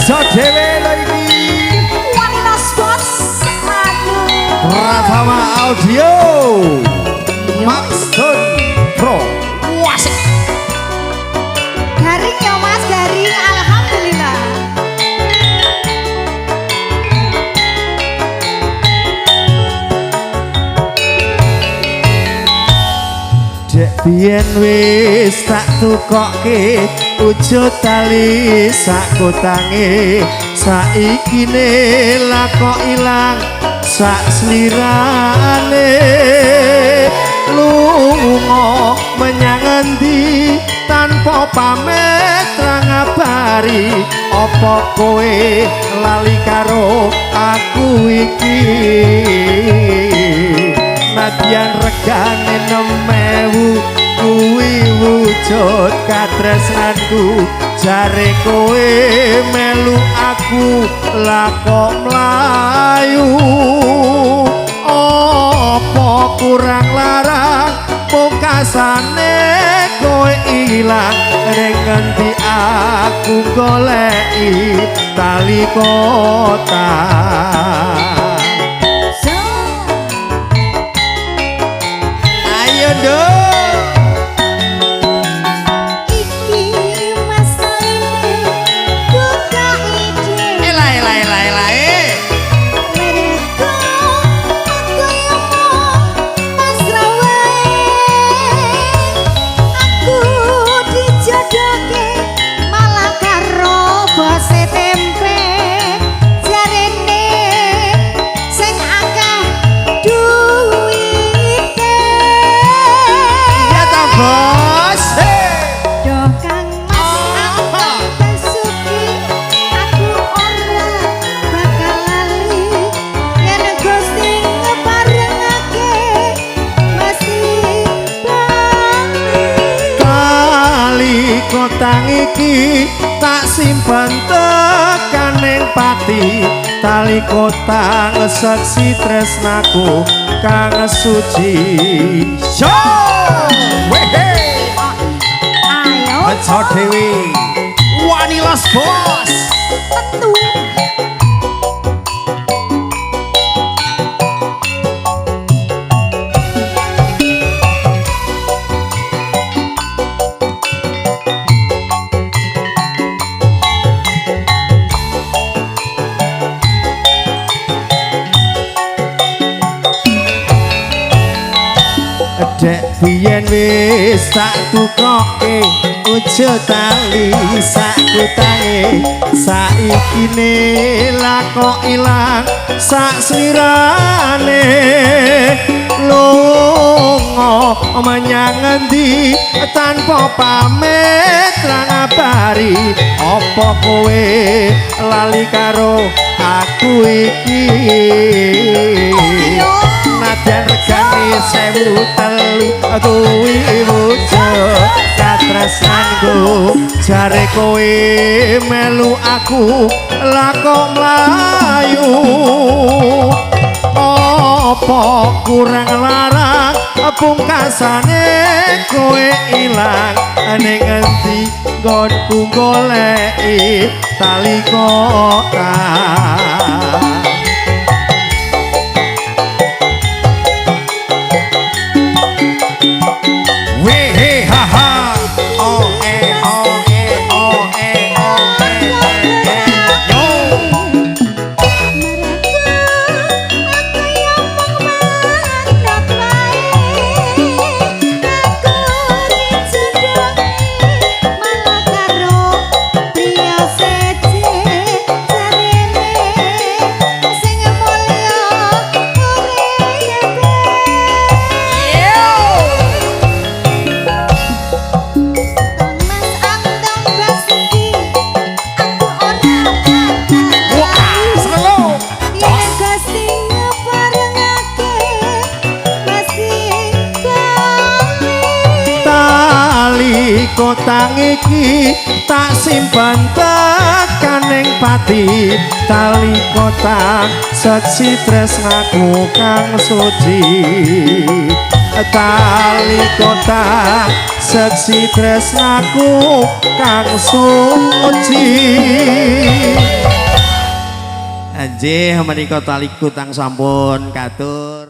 Bejo dhewe lho iki. Wanilas bos. Aduh. Pratama Audio Maxon Pro. Wasik. Garing ya Mas, garing. Alhamdulillah. Dek biyen wis tak tukokke ujud tali sak kotange, saiki ne lah kok ilang sak slirane. Lunga menyang endi tanpa pamit ra ngabari, apa kowe lali karo aku iki? Nadyan regane 6.000 kuwi wujud katresnanku, jare kowe melu aku lah kok mlayu. Apa kurang larang pungkasane kowe ilang, ning ngendi aku goleki tali kota. Ayo nduk. Iki Mas Taline buka ide. Ela ela ela ela eh. Mereka aku yang mau pasrah wae. Aku dijodohke malah karo bose tempe. Jarene sing akeh duwite. Iya ta bos. Hey. Doh Kang Mas Anton Basuki, aku ora bakal lali yen Gusti ngeparengake mesti bali. Tali kotang iki tak simpen tekaning pati, tali kotang seksi tresnaku kang suci. Yo! Wehe! Ayo. Bejo dhewe. Wanilas bos. Tentu. Dek biyen wis tak tukoke ujud tali sak kutange, saiki ne lah kok ilang sak slirane. Lunga menyang endi tanpa pamit ra ngabari, apa kowe lali karo aku iki? Nadyan regane 1.003 kuwi wujud katresnanku, jare kowe melu aku lah kok mlayu. Apa kurang larang pungkasane kowe ilang, ning endi nggonku goleki tali kota. Wehe ha ha o e o e o e o e e yo. Aku yang mung manut wae. Aku dijodohke malah karo priya seje. Jarene sing mulya uripe. Mas Anton Basuki, aku ora bakal Wah, seneng lo. yen Gusti ngeparengake mesti bali. Tali kotang iki tak simpen tekaning pati, tali kotang seksi tresnaku kang suci, tali kotang seksi tresnaku kang suci. Nggih, menika tali kutang sampun katur.